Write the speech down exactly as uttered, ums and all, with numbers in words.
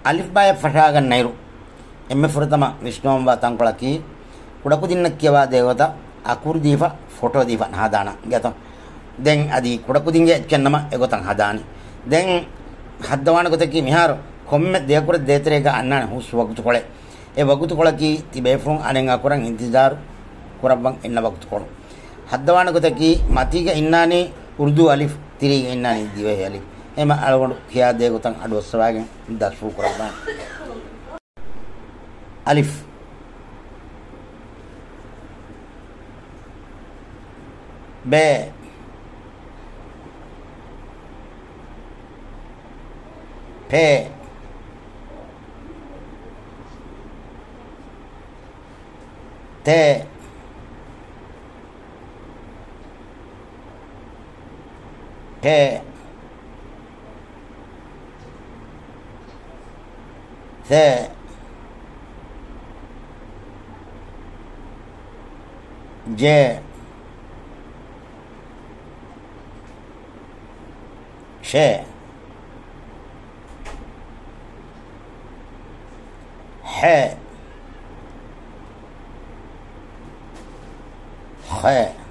އަލިފްބާއެއް ފަށާގަންނައިރު، އެންމެ ފުރަތަމަ ވިސްނަވަންވާ ތަންކޮޅަކީ، ކުޑަކުދިންނަށް ކިޔަވާ ދޭ ގޮތަށް އަކުރު ދީފަ، ފޮޓޯ ދީފަ ހަދާނަން ގެތޯ. ދެން އަދި ކުޑަކުދިންގެ އެއްޗެއް ނަމަ އެގޮތަށް ހަދާނީ. ދެން ހައްދަވާނެ ގޮތަކީ، މިހާރު ކޮންމެ ދެއަކުރެއް ދޭތެރޭގަ އަންނާނެ ހުސް ވަގުތުކޮޅެއް. އެ ވަގުތުކޮޅަކީ ތިބޭފުޅުން އަނެއް އަކުރަށް އިންތިޒާރު ކުރައްވަން އިންނަ ވަގުތުކޮޅު. ހައްދަވާނެ ގޮތަކީ، މަތީގަ އިންނާނީ އުރުދޫ އަލިފް، ތިރީގަ އިންނާނީ ދިވެހި އަލިފް. އެމަ އަޅުގަނޑު ކިޔާ ދޭ ގޮތަށް އަޑުއައްސަވާގެން ދަސްފުޅު ކުރައްވާނެ. އަލިފް. ބޭ. ޕޭ. ތޭ. ޓޭ. ސޭ. ޖޭ. ޝޭ. ހޭ. ޚޭ.